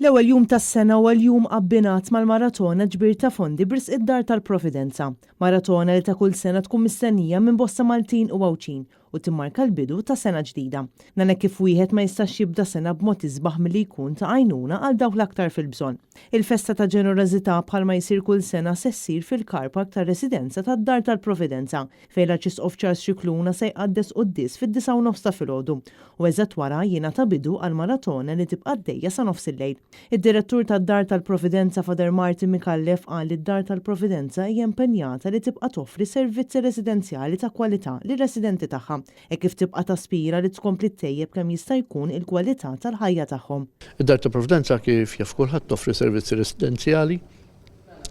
L-ewwel jum tas-sena huwa l-jum abbinat mal-maratona ġbir ta' fondi b'risq id-Dar tal-Providenza. Maratona li ta' kull sena tkun mistennija minn bosta Maltin u Għawdxin u timmarka l-bidu ta' sena ġdida. Dan hekk kif wieħed ma jistax jibda sena b'mod isbaħ milli jkun ta' għajnuna għal dawk l-aktar fil-bżonn. Il-festa ta' ġenerożità bħalma jsir kull sena se ssir fil-car park tar-residenza tad-Dar tal-Providenza fejn l-Arċisqof Charles Scicluna se jqaddes quddies fid-9:30 ta' filgħodu u eżatt wara jingħata bidu għall-maratona li tibqa' għaddejja sa nofsillejl. Id-Direttur tad-Dar tal-Providenza Father Martin Micallef qal li d-Dar tal-Providenza hija impenjata li tibqa' toffri servizzi residenzjali ta' kwalità lir-residenti tagħha hekk kif tibqa' taspira li tkompli ttejjeb kemm jista' jkun il-kwalità tal-ħajja tagħhom. Id-Dar tal-Providenza kif jaf kulħadd toffri servizzi residenzjali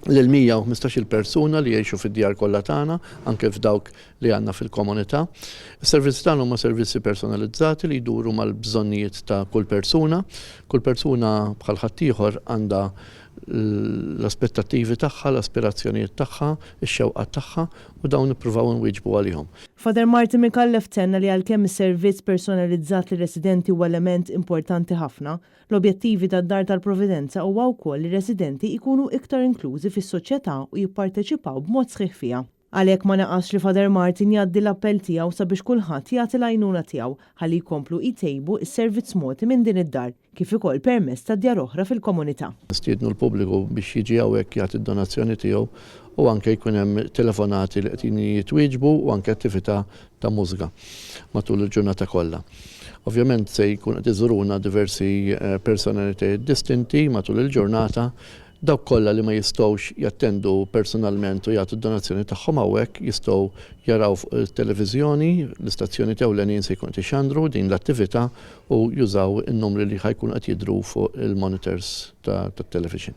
lil 115-il persuna li jgħixu fid-djar kollha tagħna, anke f'dawk li għandna fil-komunità. Is-servizzi tagħna huma servizzi personalizzati li jduru mal-bżonnijiet ta' kull persuna. Kull persuna bħal ħaddieħor għandha l-aspettattivi tagħha, l-aspirazzjonijiet tagħha, ix-xewqat tagħha u dawn nippruvaw inwieġbu għalihom. Father Martin Micallef tenna li għalkemm is-servizz personalizzat lir-residenti huwa element importanti ħafna, L-objettivi tad-Dar tal-Providenza huwa wkoll li r-residenti jkunu iktar inklużi fis-soċjetà u jipparteċipaw b'mod sħiħ fiha. Għalhekk ma naqasx li Father Martin jgħaddi l-appell tiegħu sabiex kulħadd jagħti l-għajnuna tiegħu ħalli jkomplu jtejbu s-servizz mogħti minn din id-dar, kif ukoll permezz ta' djar oħra fil-komunità. Nistiednu l-pubbliku biex jiġi hawnhekk jagħti d-donazzjoni tiegħu u anke jkun hemm telefonati li qegħdin jitwieġbu u anke attività ta' mużika matul il-ġurnata kollha. Ovvjament se jkun qed iżuruna diversi personalitajiet distinti matul il-ġurnata. Dawk kollha li ma jistgħux jattendu personalment u jagħtu d-donazzjoni tagħhom hawnhekk jistgħu jaraw fuq it-televiżjoni, l-istazzjonijiet ewlenin se jkunu qed ixandru din l-attività u jużaw in-numri li ħa jkunu qed jidhru fuq il-monitors tat-television.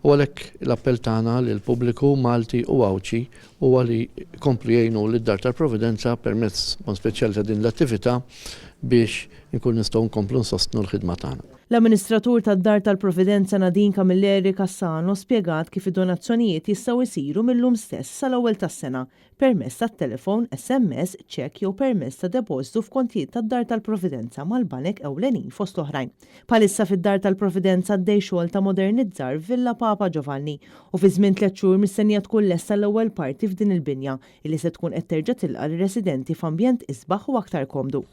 U għalhekk l-appell tagħna lill-pubbliku Malti u Għawdxi huwa li jkomplu jgħinu lid-Dar tal-Providenza permezz b'mod speċjali ta' din l-attività biex inkunu nistgħu nkomplu nsostnu l-ħidma tagħna. L-Amministratur tad-Dar tal-Providenza Nadine Camilleri Cassano spjegat kif id-donazzjonijiet jistgħu jsiru mil-lum stess sal-ewwel tas-sena permezz tat-telefon, SMS, ċekk jew permezz ta' depożitu f'kontijiet tad-Dar tal-Providenza mal-banek ewlenin fost oħrajn. Bħalissa fid-Dar tal-Providenza għaddej xogħol ta' modernizzar f'Villa Papa Giovanni u fi żmien tlett xhur mistennija tkun lesta l-ewwel parti f'din il-binja illi se tkun qed terġa' tilqa' lir-residenti f'ambjent isbaħ u aktar komdu.